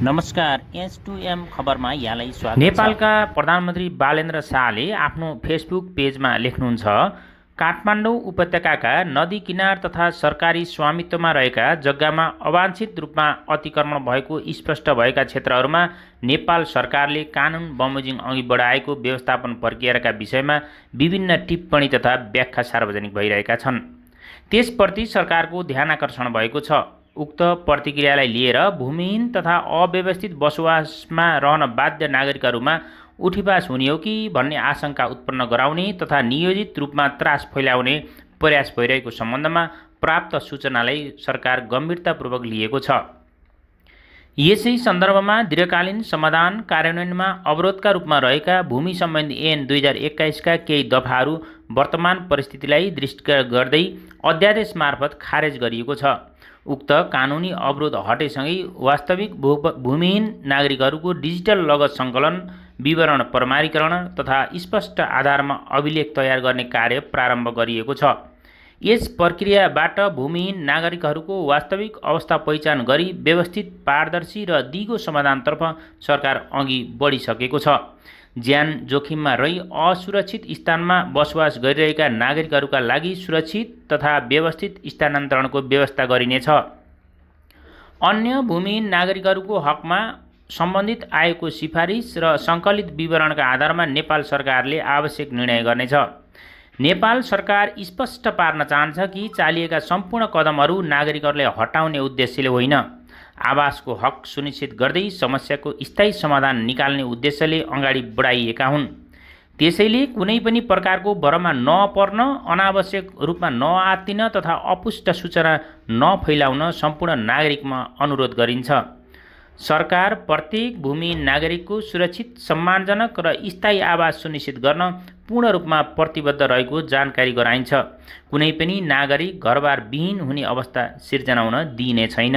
नमस्कार, एस2एम खबरमा यहाँलाई स्वागत छ। नेपालका प्रधानमन्त्री बालेन्द्र शाहले आफ्नो फेसबुक पेजमा लेख्नुहुन्छ, काठमाडौँ उपत्यकाका नदी किनार तथा सरकारी स्वामित्वमा रहेका जग्गामा अवांछित रूपमा अतिक्रमण भएको स्पष्ट भएका क्षेत्रहरूमा नेपाल सरकारले कानुन बमोजिम अघि बढाएको व्यवस्थापन प्रक्रियाका विषयमा विभिन्न टिप्पणी तथा व्याख्या सार्वजनिक भइरहेका छन्। त्यसप्रति सरकारको ध्यानाकर्षण भएको छ। उक्त प्रतिक्रियालाई लिएर भूमिहीन तथा अव्यवस्थित बसोबासमा रहन बाध्य नागरिकहरूमा उठिवास हुने हो कि भन्ने आशंका उत्पन्न गराउने तथा नियोजित रूपमा त्रास फैलाउने प्रयास भइरहेको सम्बन्धमा प्राप्त सूचनालाई सरकार गम्भीरतापूर्वक लिएको छ। यसै सन्दर्भमा दीर्घकालीन समाधान कार्यान्वयनमा अवरोधका रूपमा रहेका भूमि सम्बन्धी ऐन 2021 का केही दफाहरू वर्तमान परिस्थितिलाई दृष्टिगत गर्दै अध्यादेश मार्फत खारेज गरिएको छ। उक्त कानुनी अवरोध हटेसँगै वास्तविक भूमिहीन नागरिकहरूको डिजिटल लगत सङ्कलन, विवरण प्रमाणीकरण तथा स्पष्ट आधारमा अभिलेख तयार गर्ने कार्य प्रारम्भ गरिएको छ। यस प्रक्रियाबाट भूमिहीन नागरिकहरूको वास्तविक अवस्था पहिचान गरी व्यवस्थित, पारदर्शी र दिगो समाधानतर्फ सरकार अघि बढिसकेको छ। ज्यान जोखिममा रही असुरक्षित स्थानमा बसोबास गरिरहेका नागरिकहरूका लागि सुरक्षित तथा व्यवस्थित स्थानान्तरणको व्यवस्था गरिनेछ। अन्य भूमिहीन नागरिकहरूको हकमा सम्बन्धित आएको सिफारिस र सङ्कलित विवरणका आधारमा नेपाल सरकारले आवश्यक निर्णय गर्नेछ। नेपाल सरकार स्पष्ट पार्न चाहन्छ कि चालिएका सम्पूर्ण कदमहरू नागरिकहरूलाई हटाउने उद्देश्यले होइन, आवासको हक सुनिश्चित गर्दै समस्याको स्थायी समाधान निकाल्ने उद्देश्यले अगाडि बढाइएका हुन्। त्यसैले कुनै पनि प्रकारको भरमा नपर्न, अनावश्यक रूपमा नआत्तिन तथा अपुष्ट सूचना नफैलाउन सम्पूर्ण नागरिकमा अनुरोध गरिन्छ। सरकार प्रत्येक भूमिहीन नागरिकको सुरक्षित, सम्मानजनक र स्थायी आवास सुनिश्चित गर्न पूर्ण रूपमा प्रतिबद्ध रहेको जानकारी गराइन्छ। कुनै पनि नागरिक घरबार विहीन हुने अवस्था सिर्जना हुन दिइने छैन।